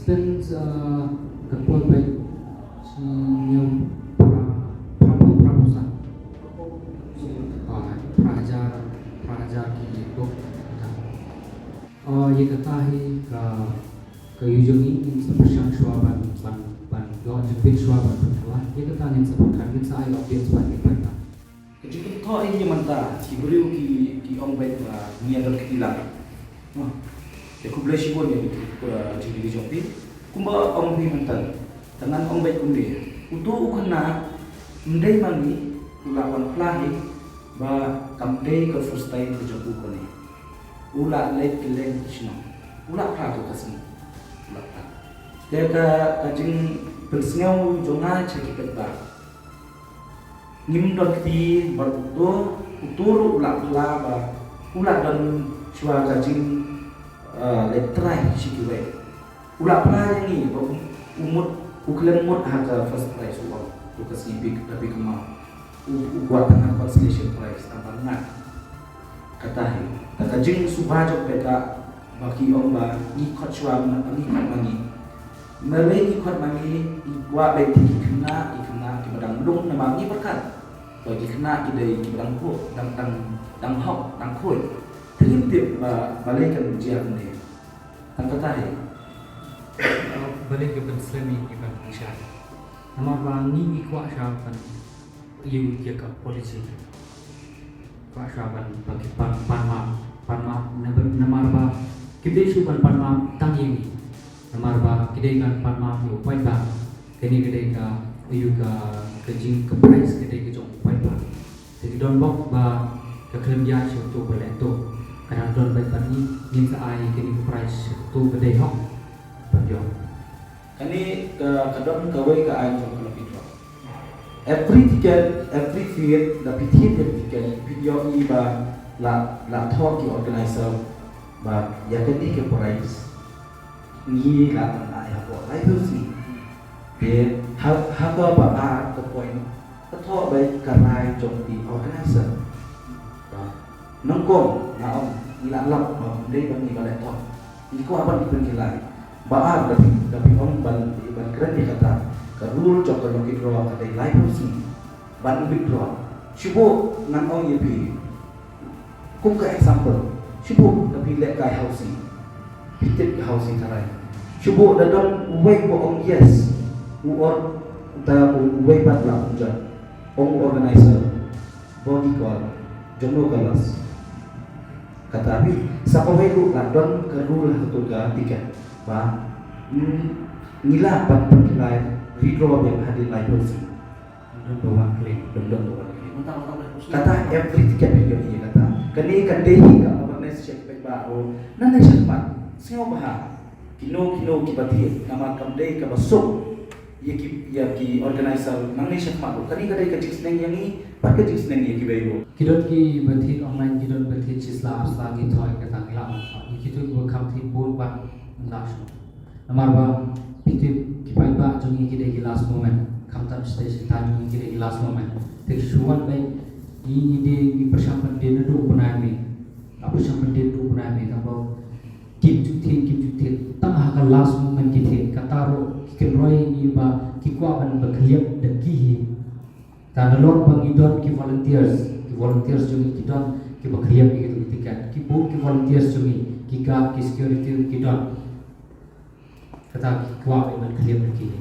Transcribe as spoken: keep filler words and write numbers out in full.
Since uh, ka por bad shi nyam pra pra pra pusa. Ah, pra hajar pra hajar ki tuk. Ah, ye kata hi ka ka yu jong ngi ngin sa pyrshang shwa ban ban ban yo jingpit shwa ban pyrkhat. Ye kata ngin sa pyrkhat ngin sa ai updates ban ngin pyrkhat. Ka jingpynthoh ïa ngi mynta ki briew ki ki ong beit ba ngi ïa don kti lang. Noh. Te khublei shibun ïa ki, uh, jingdon jong phi. Kumba ong phi mynta. Te ngan ong beit kumne. Uto u khynnah ym dei ma ngi u la wan phla hi ba kam dei ka first time ka jong u kane. U la leit kylleng ki shnong. U la phla to ka sngi. U la phla. Te ka ka jingpynsngew jong nga sha ki paidbah. Ngim don kti bad uto, uto ruh u la phla ba u la don shuwa ka jing, eh, leit trai sha kiwei. U la phla ïa ngi ba u, u mut, u khlem mut ha ka first prize u ong. To ka sngi phi, da phi kynmaw. U, u kwah tang ha consolation prize tang ba ngat. Kata hi. Ta ka jingsuba jong phi ka ba ki ong ba ngi khot shuwa ma ngi, khot ma ngi. Balei ngi khot ma ngi, ngi kwah beit ki khynnah, ki khynnah kiba dang lung namar ngi pyrkhat ba ki khynnah ki dei kiba dang hok, dang, dang, dang hok, dang khuid. Te ngim tip ba balei kan jia kumne. Tang kata hi. Balei ka ban slem ïa ki ban pynshai. Namar ba ngi ngi kwah sha ban ïa ka policy. Kwah sha ban ba ki pan pan map, pan map namar ba ki dei shu ban pan map tang ïa ngi. Namar ba ki dei kan pan map ïa u paidbah. Kane ka dei ka ïa ka ka jing ka prize ka dei ka jong u paidbah. Te ki don bok ba ka khlem ïa shu tu ba leh tu. Ka dang don bad ban ngi ngin sa ai kane ka prize shu tu ba dei hok. Ban ïoh. Kane ka, ka don kawei ka aiñ jong ka lucky draw. Every ticket, every feet, da phi thied ïa ticket, phi ïohi ba la, la thoh ki organizer ba ïa kane ka prize ngi la pynai hapoh laiphew sngi. Te ha, ha kaba ar ka point, ka thoh beit ka rai jong ki organizer. Ba nyngkong nga ong ngi la lap ba ym dei ba ngi ba leh thoh. Ngi kwah ban pynkylla. Ba ar da phi, da phi ong ban, ban kren ïa kata. Ka rule jong ka lucky draw ka dei laiphew sngi ban withdraw. Shu buh ngan ong ïa phi. Kum ka example, shu buh da phi lehkai housie. Phi tip ka housie tharai. Shu buh da don uwei ba ong yes. U or da uwei pat la ong jot. Ong organizer. Body call, jong no ka loss. Kata phi, sa kawei ruh la don ka rule ha kato ka ticket. Ba, mm, ngi lah ban pynkylla redraw biang hadien laiphew sngi. Don ba wan claim, don don ba wan claim. Kata every ticket phi ïohi kata. Kane ka dei hi ka awareness sha ki paidbah ruh. Nangne shakhmat, sngewbha. Kino kino kiba thied, namar kam dei kaba suk. Ïa ki, ïa ki organizer nangne shakhmat ruh. Kane ka dei ka jingsneng ïa ngi, bad ka jingsneng ïa kiwei ruh. Ki don kiba thied online, ki don ba thied shi sla ar sla ngi thoh ïa kata ngi lah ban thoh. Ïa kito kiba kham thied bun bad ngi lah shuh. Namar ba phi tip ki paidbah jong ngi ki dei ki last moment. Khamtam stage time jong ngi ki dei ki last moment. Te shu wan beit ngi, ngi dei ngi pyrshang pyndien naduh u bnai May. Nga pyrshang pyndien naduh u bnai May tang ba kim ju thied, kim ju thied. Tang ha ka last moment ki thied. Kata ruh ki kynroi ïa ngi ba ki kwah ban ba khlieh da ki hi. Te nalor ba ngi don ki volunteers, ki volunteers jong ngi ki don kiba khlieh ïa kito ki ticket. Ki bun ki volunteers jong ngi, ki guard, ki security ki don. Kata ki kwah ban khlieh da ki hi.